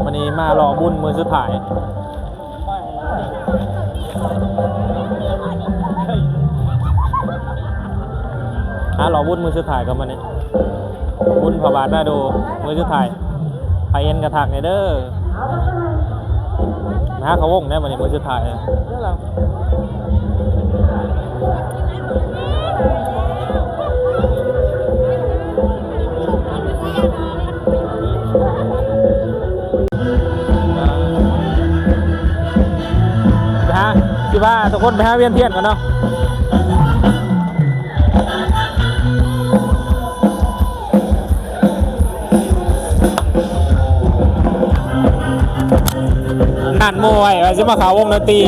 ມື້ນີ້ມາຫຼໍ່ບຸນມື້ສຸດທ້າຍ ຫາຫຼໍ່ບຸນມື້ສຸດທ້າຍກັນມື້ນີ້ ບຸນພະບາດນາດູມື້ສຸດທ້າຍ ໃຜເຫັນກະທັກແດ່ເດີ. ໄປຫາເຂົ້າວົງແດ່ມື້ນີ້ ມື້ສຸດທ້າຍ. ໄປຫາ ຊິພາທຸກຄົນໄປຫາວຽນທຽນກ່ອນເນາະ. ນັດໝູ່ໄວ້ວ່າຊິມາເຂົ້າວົງດົນຕີ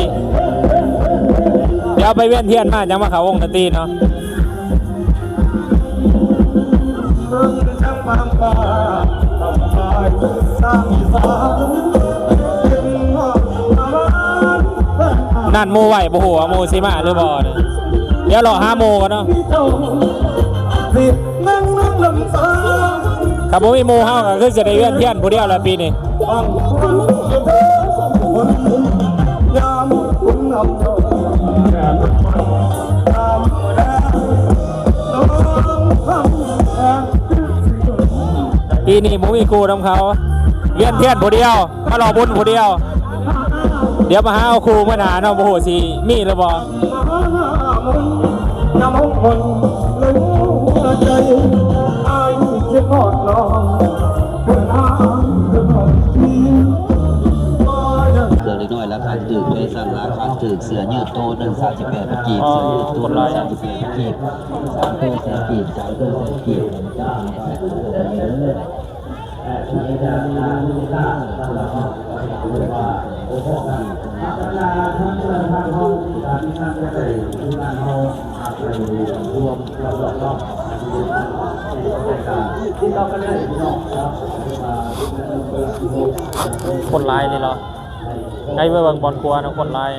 ດຽວໄປວຽນທຽນມາຈັ່ງມາເຂົ້າວົງດົນຕີເນາະ. ນັດໝູ່ໄວ້ ບໍ່ຮູ້ວ່າໝູ່ຊິມາຫຼືບໍ່. ດຽວເລາະຫາໝູ່ກ່ອນເນາະ. ຄັນບໍ່ມີໝູ່ເຮົາກໍຄືຊິໄດ້ວຽນທຽນຜູ້ດຽວແຫຼະປີນີ້. ປີນີ້ບໍ່ມີຄູ່ນຳເຂົາ ວຽນທຽນຜູ້ດຽວ ມາຫຼໍ່ບຸນຜູ້ດຽວ. ດຽວມາຫາເອົາຄູ່ມື້ໜ້າເນາະ ບໍ່ຮູ້ຊິມີຫຼືບໍ່. ເສື້ອເດັກນ້ອຍລາຄາຖືກ ແຟຊັນລາຄາຖືກ ເສື້ອຍືດໂຕໜຶ່ງ ສາມສິບແປດພັນກີບ ເສື້ອຍືດໂຕໜຶ່ງ ສາມສິບແປດພັນກີບ ສາມໂຕແສນກີບ ສາມໂຕແສນກີບ. ຄົນຫຼາຍນີ້ເນາະ. ໃຫ້ໄປເບິ່ງບ່ອນຄົວນຳ ຄົນຫຼາຍ.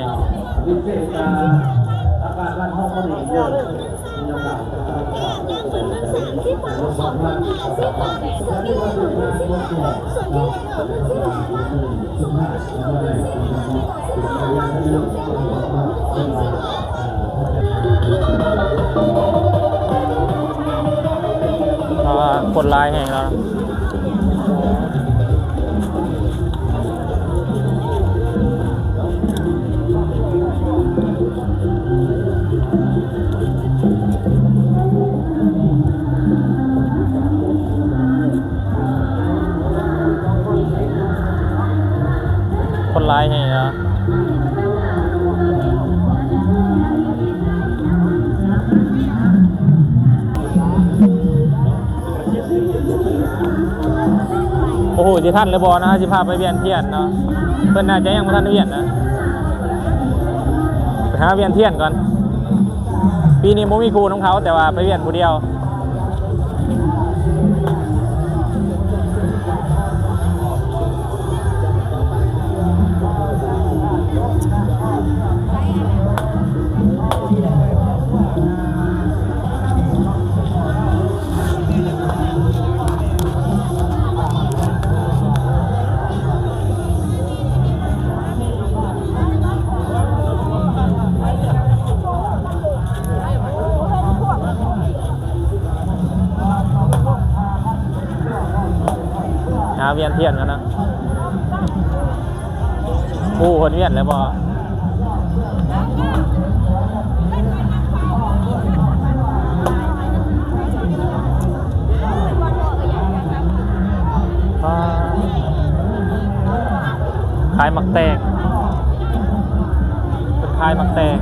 ອ່າ ຄົນຫຼາຍແຮງແລ້ວ. ຄົນຫຼາຍແຮງເນາະ. ບໍ່ຮູ້ຊິທັນຫຼືບໍ່ນະ ຊິພາໄປວຽນທຽນເນາະ. ເພິ່ນໜ້າຈະຍັງບໍ່ທັນໄດ້ວຽນນະ ໄປຫາວຽນທຽນກ່ອນ. ປີນີ້ບໍ່ມີຄູ່ນຳເຂົາ ແຕ່ວ່າໄປວຽນຜູ້ດຽວ. ຫາວຽນທຽນກັນນະ. ໂອ້ ເພິ່ນວຽນແລ້ວບໍ່? ຂາຍໝາກແຕງ ເພິ່ນຂາຍໝາກແຕງ.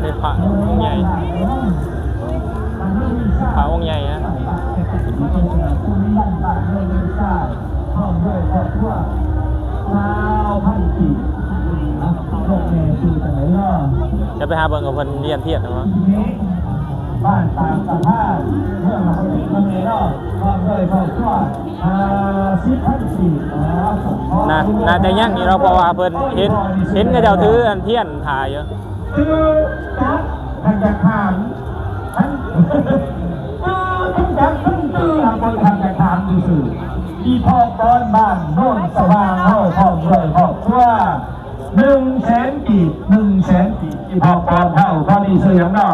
ນີ້ພະອົງໃຫຍ່ ພະອົງໃຫຍ່ນະ. ດຽວໄປຫາເບິ່ງວ່າເພິ່ນວຽນທຽນນະ. ບ້ານປາກສະພານ ເມືອງນະຄອນຫຼວງເນາະ ພ້ອມດ້ວຍຄອບຄົວ ຫ້າສິບພັນກີບ. ໜ້າ ໜ້າຈະຍັງຢູ່ເນາະ ເພາະວ່າເພິ່ນເຫັນ ເຫັນເຂົາເຈົ້າຖືອັນທຽນຖ່າຍຢູ່. ຄືຈັດໃຫ້ຈັດຖານ ອີພໍ່ປອນບ້ານໂນນສະຫວ່າງເຮົາ ພ້ອມດ້ວຍຄອບຄົວ ໜຶ່ງແສນກີບ ໜຶ່ງແສນກີບ ອີພໍ່ປອນເຮົາ. ຕອນນີ້ຊື່ຫຍັງເນາະ?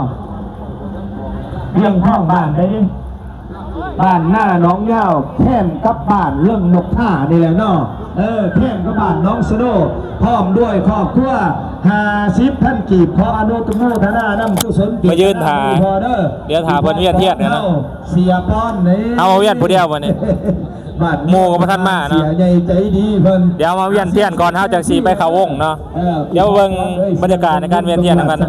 ວຽງທອງບ້ານໃດ? ບ້ານນາໜອງຍາວ ແຄມກັບບ້ານເລິງນົກທານີ້ແຫຼະເນາະ. ເອີ ແຄມກັບບ້ານໜອງສະໂນ ພ້ອມດ້ວຍຄອບຄົວ ຫ້າສິບພັນກີບ. ຂໍອະນຸໂມທະນານຳກຸສົນ ມາຢືນຖ້າ ພໍເດີ ດຽວຖ້າເພິ່ນວຽນທຽນເນາະ. ເສຍປອນນີ້ ເຮົາມາວຽນຜູ້ດຽວບັດນີ້ ໝູ່ກໍບໍ່ທັນມາເນາະ. ເສຍໃຫຍ່ໃຈດີເພິ່ນ ດຽວມາວຽນທຽນກ່ອນ ເຮົາຈັ່ງຊິໄປເຂົ້າວົງເນາະ. ເອີ ດຽວເບິ່ງບັນຍາກາດໃນການວຽນທຽນນຳກັນ.